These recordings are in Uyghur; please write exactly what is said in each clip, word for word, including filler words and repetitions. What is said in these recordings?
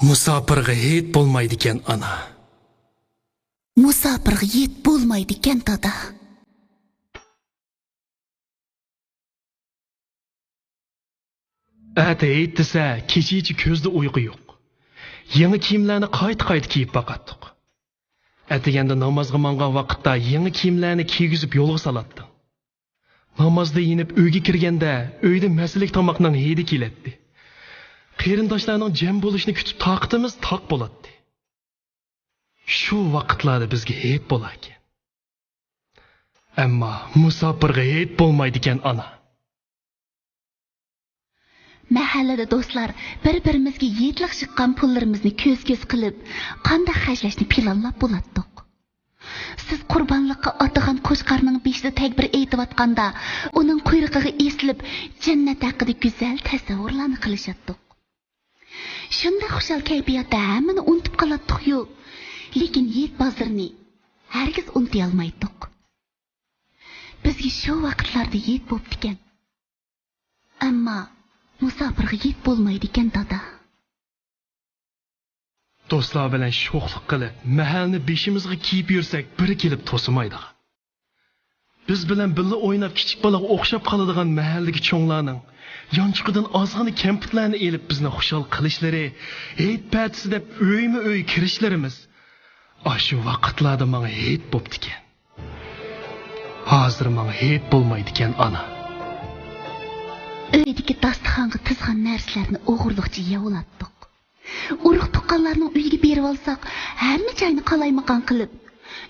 مۇساپىرغا ھېيت بولمايدىكەن ئانا. مۇساپىرغا ھېيت بولمايدىكەن دادا. ئەتە ھېيت دېسە، كېچىچە كۆزدە ئۇيقۇ يوق. يېڭى كىيىملەرنى قايتا-قايتا كىيىپ باقاتتۇق. ئەتىگەندە نامازغا ماڭغان ۋاقىتتا يېڭى كىيىملەرنى كىيگۈزۈپ يولغا سالاتتىڭ. نامازدا يېنىپ ئۆيگە كىرگەندە، ئۆيدە مەسىلىك تاماقنىڭ ھىدى كېلەتتى. قېرىنداشلارنىڭ جەم بولۇشىنى كۈتۈپ تاقىتىمىز تاق بولاتتى. شۇ ۋاقىتلاردا بىزگە ھېيت بولاركەن. ئەمما مۇساپىرغا ھېيت بولمايدىكەن ئانا. مەھەللىدە دوستلار بىر-بىرىمىزگە ھېيتلىق يىغقان پۇللىرىمىزنى كۆز-كۆز قىلىپ، قانداق خەجلەشنى پىلانلاپ بولاتتۇق. سىز قۇربانلىققا ئاتىغان قوچقارنىڭ بېشىدا تەكبىر ئېيتىۋاتقاندا، ئۇنىڭ قۇيرۇقىغا ئېسىلىپ، جەننەت ھەققىدە گۈزەل تەسەۋۋۇرلارنى قىلىشاتتۇق. شۇنداق خۇشال كەيپىياتتا ھەممىنى ئۇنتۇپ قالاتتۇقيۇ، لېكىن ھېيت بازىرىنى ھەرگىز ئۇنتۇيالمايتتۇق. بىزگە شۇ ۋاقىتلاردا ھېيت بوپتىكەن. ئەمما مۇساپىرغا ھېيت بولمايدىكەن دادا. دوستلار بىلەن شوخلۇق قىلىپ، مەھەلنى بېشىمىزغا كىيىپ يۈرسەك، بىرى كېلىپ توسىمايدىغان. بىز بىلەن بىللە ئويناپ، كىچىك بالىغا ئوخشاپ قالىدىغان مەھەللىدىكى چوڭلارنىڭ يانچۇقىدىن ئازغىنە كەمپۈتلەرنى ئېلىپ، بىزنى خۇشال قىلىشلىرى، ھېيت پەتىسى دەپ ئۆيمۇ ئۆي كىرىشلىرىمىز ئاشۇ ۋاقىتلاردا ماڭا ھېيت بوپتىكەن. ھازىر ماڭا ھېيت بولمايدىكەن، ئانا. ئۆيدىكى داستىخانغا تىزغان نەرسىلەرنى ئوغرىلىقچە يەۋلاتتۇق. ئۇرۇق-تۇغقانلارنىڭ ئۆيىگە بېرىۋالساق، ھەممە جاينى قالايمىقان قىلىپ،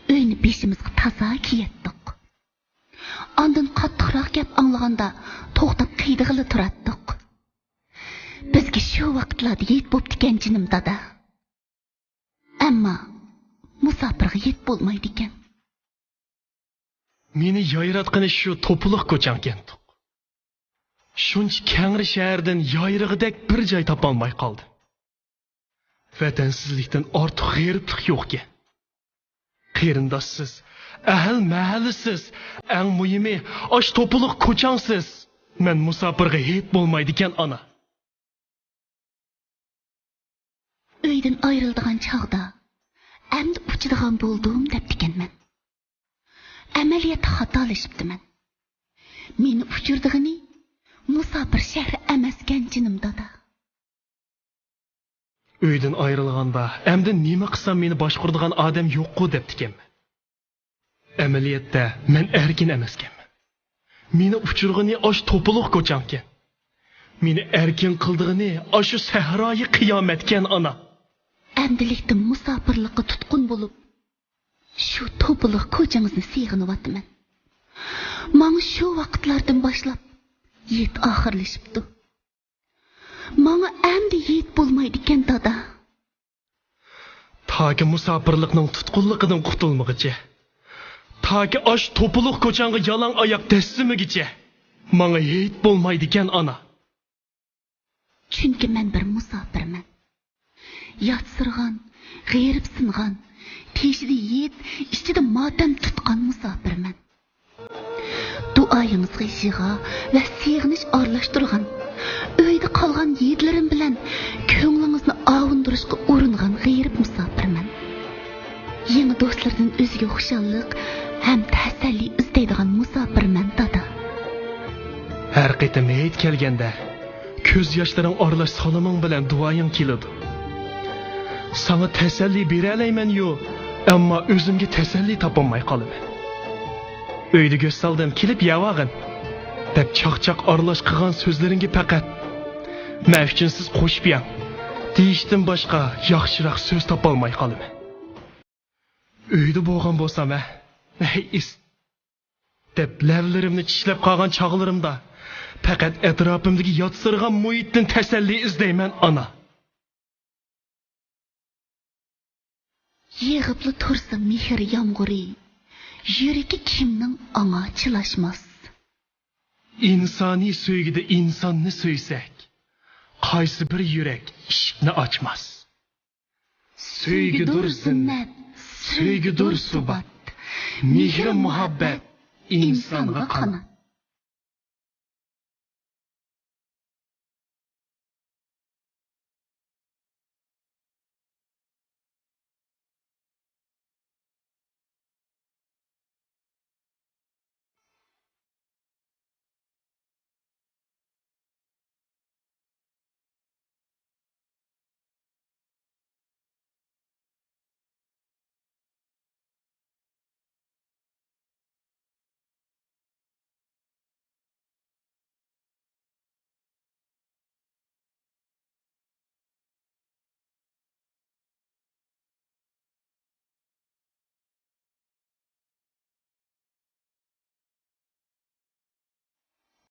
ئۆينى بېشىمىزغا تازا كىيەتتۇق. ئاندىن قاتتىقراق گەپ ئاڭلىغاندا، توختاپ قىيىدىغىلى تۇراتتۇق. بىزگە شۇ ۋاقىتلاردا ھېيت بوپتىكەن، جېنىم دادا. ئەمما مۇساپىرغا ھېيت بولمايدىكەن. مېنى يايراتقىنى شۇ توپىلىق كوچاڭكەنتۇق. شۇنچە كەڭرى شەھەردىن يايرىغۇدەك بىر جاي تاپالماي قالدىم. ۋەتەنسىزلىكتىن ئارتۇق غېرىبلىق يوقكەن. قېرىنداشسىز، ئەھلى-مەھەللىسىز، ئەڭ مۇھىمى، ئاش توپىلىق كوچاڭسىز مەن مۇساپىرغا ھېيت بولمايدىكەن، ئانا. ئۆيدىن ئايرىلىدىغان چاغدا، ئەمدى ئۇچىدىغان بولدۇم دەپتىكەنمەن. ئەمەلىيەتتە خاتالىشىپتىمەن. مېنى ئۇچۇرىدىغىنى مۇساپىر شەھىرى ئەمەسكەن، جېنىم دادا. ئۆيدىن ئايرىلغاندا، ئەمدى نېمە قىلسام مېنى باشقۇرىدىغان ئادەم يوققۇ دەپتىكەنمەن. ئەمەلىيەتتە مەن ئەركىن ئەمەسكەنمەن. مېنى ئۇچۇرغىنى ئاشۇ توپىلىق كوچاڭكەن. مېنى ئەركىن قىلىدىغىنى ئاشۇ سەھرايى قىيامەتكەن، ئانا. ئەمدىلىكتە مۇساپىرلىققا تۇتقۇن بولۇپ، شۇ توپىلىق كوچىڭىزنى سېغىنىۋاتىمەن. ماڭا شۇ ۋاقىتلاردىن باشلاپ ھېيت ئاخىرلىشىپتۇ. ماڭا ئەمدى ھېيت بولمايدىكەن، دادا. تاكى مۇساپىرلىقنىڭ تۇتقۇنلۇقىدىن قۇتۇلمىغىچە، تاكى ئاشۇ توپىلىق كوچاڭغا يالاڭ ئاياق دەسسىمىگىچە ماڭا ھېيت بولمايدىكەن، ئانا. چۈنكى مەن بىر مۇساپىرمەن. ياتسىرىغان، غېرىبسىنغان، تېشىدا ھېيت، ئىچىدە ماتەم تۇتقان مۇساپىرمەن. دۇئايىڭىزغا يىغا ۋە سېغىنىش ئارىلاشتۇرغان، ئۆيدە قالغان ھېيتلىرىم بىلەن كۆڭلىڭىزنى ئاۋۇندۇرۇشقا ئۇرۇنغان غېرىب مۇساپىرمەن. يېڭى دوستلىرىدىن ئۆزىگە خۇشاللىق ھەم تەسەللى ئىزدەيدىغان مۇساپىرمەن، دادا. ھەر قېتىم ھېيت كەلگەندە، كۆز ياشلىرىڭ ئارىلاش سالىمىڭ بىلەن دۇئايىڭ كېلىدۇ. ساڭا تەسەللى بېرەلەيمەنيۇ، ئەمما ئۆزۈمگە تەسەللى تاپالماي قالىمەن. ئۆيدە گۆش سالدىم، كېلىپ يەۋالغىن، دەپ چاقچاق ئارىلاش قىلغان سۆزلىرىڭگە پەقەت، مەن ئۈچۈن سىز قوشۇپ يەڭ، دېيىشتىن باشقا ياخشىراق سۆز تاپالماي قالىمەن. ئۆيدە بولغان بولسام، ھە، ھەي ئىس، دەپ لەۋلىرىمنى چىشلەپ قالغان چاغلىرىمدا، پەقەت ئەتراپىمدىكى ياتسىرىغان مۇھىتتىن تەسەللى ئىزدەيمەن، ئانا. يېغىپلا تۇرسا مېھىر يامغۇرى، يۈرىكى كىمنىڭ ئاڭا چىلاشماس؟ ئىنسانىي سۆيگۈدە ئىنساننى سۆيسەك، قايسى بىر يۈرەك ئىشىكنى ئاچماس؟ سۆيگۈدۇر زىننەت، سۆيگۈدۇر سۇبات، مېھرى مۇھەببەت ئىنسانغا قانات.